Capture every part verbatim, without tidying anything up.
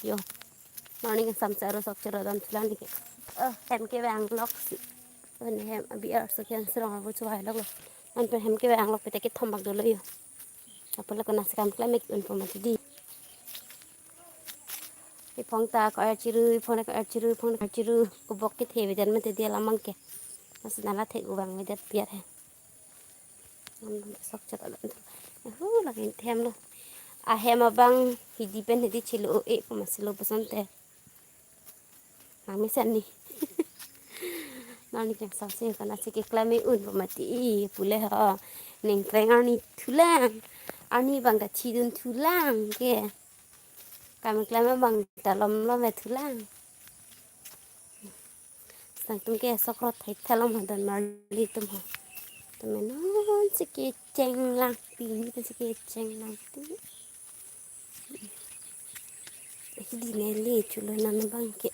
Yo. Morning samsa aro sok chero dam thulang neke. Oh, hem kevang lok si. Pen hem abi arso ke-an serong avo chuvai lok lo. Anpen hem kevang lok pete kethom bak dolo yo. Apot la konat si kam klem un po mati di. Iphong ta ko-er chiru, iphong ta ko-er chiru, iphong ta ko-er chiru. Kubok kethe avedet mati di alam abang ke. Masi nala thek uvang avedet piat he. Sok chot alam tu. Hu, lake hem lo. Ahem abang hidi pen hidi chelo-e po masi lo puson te. Nang mesen ni. Nang ni keng sasi konat si keklem un po mati i pule ho. Ningkreng arni thulang. Arni abang kachidun thulang ke. Kam klem abang ta lom lom ve thulang. Sangtum ke sok rot thai thalom ha don marli atum ha. Tame non si kecheng lang pini pen si kecheng lang ti. Hidi neli chulo non abang ke.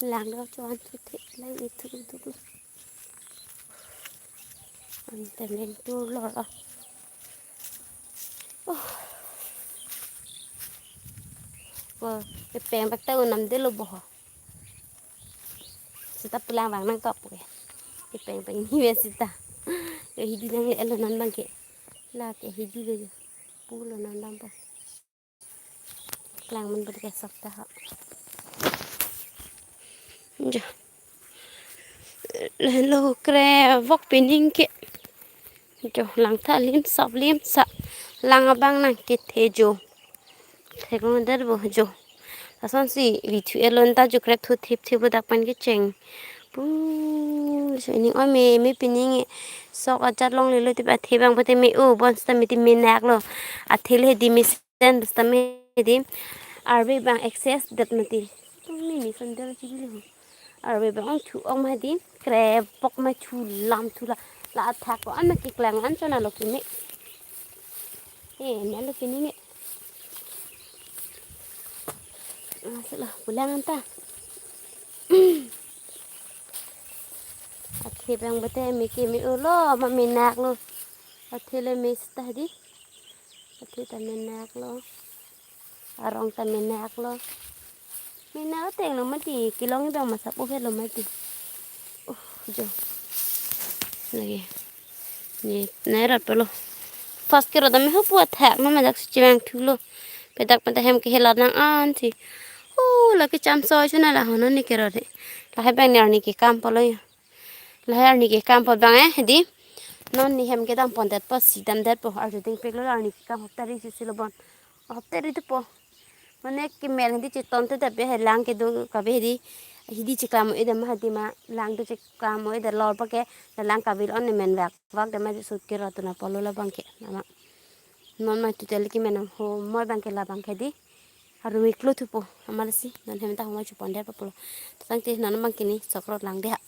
Lang do chuan thu the lang ithu duk. An temen tu lo. Oh. Ko kepeng bak ta unam de lo bo ho. Seta pulang vang nangkok ke. Kepeng peng ni ve seta. Yo hidi nangle lo non abang ke. Lake hidi lo yo. Pulo non abang po. Klang mun beri kesok ta ha. Jo. Lo krevok pining ke. Jo lang tha lim sap lim sa. Lang abang nangkethe jo. Theklong der bo jo. Lason si vithu elon ta jo krep thu thip thip dak pen kecheng. Pu so ining oi me me pining sok ajat longlelo ti athe abang pute me-o bon seta me ti menak lo. Athe le di me sen seta me di. Arve abang excess det mati. Mini sandal chili ho. Arve abang ong thu ong ma di. Krevok ma thu lam thu la. La athak ko an ma keklang an chona lo kini. Eh, me lo kini me. Ah, sila pulang anta. Athe abang pute me ke me-o lo ma menak lo. Athe le me seta di. Athe ta menak lo. Arong ta menak lo. Menak ateng lo mati. Kelong abang masap uhe lo mati. Uh, jo. Lagi. Ni nai rat pelo. First kero dam ho pu athak no majak si chevang thu lo. Pedak pedak hem ke hela nang an si. Oh, lake cham soi chuna la hono ni kero de. Lahai abang ni arni kekam po lo ya. Lahai arni kekam po abang eh di. Non ni hem kedam pondet po si damdet po arju ding pek lo arni kekam hopta ri si si lo bon. Hopta ri tu po. Mane kemel hidi cheton te dabe he lang kedo kave hidi. Hidi cheklam o edam hadi ma lang do cheklam o edam lor pa ke da lang kave on ne men vak vak dam ma sut kero tuna polo la abang ke nama. Non ma tutel kemen nang ho moi abang ke la abang ke di. Aru iklo thupo amal si non hem ta ho ma chupon der pa polo. Tang te non abang kini sok rot lang de ha.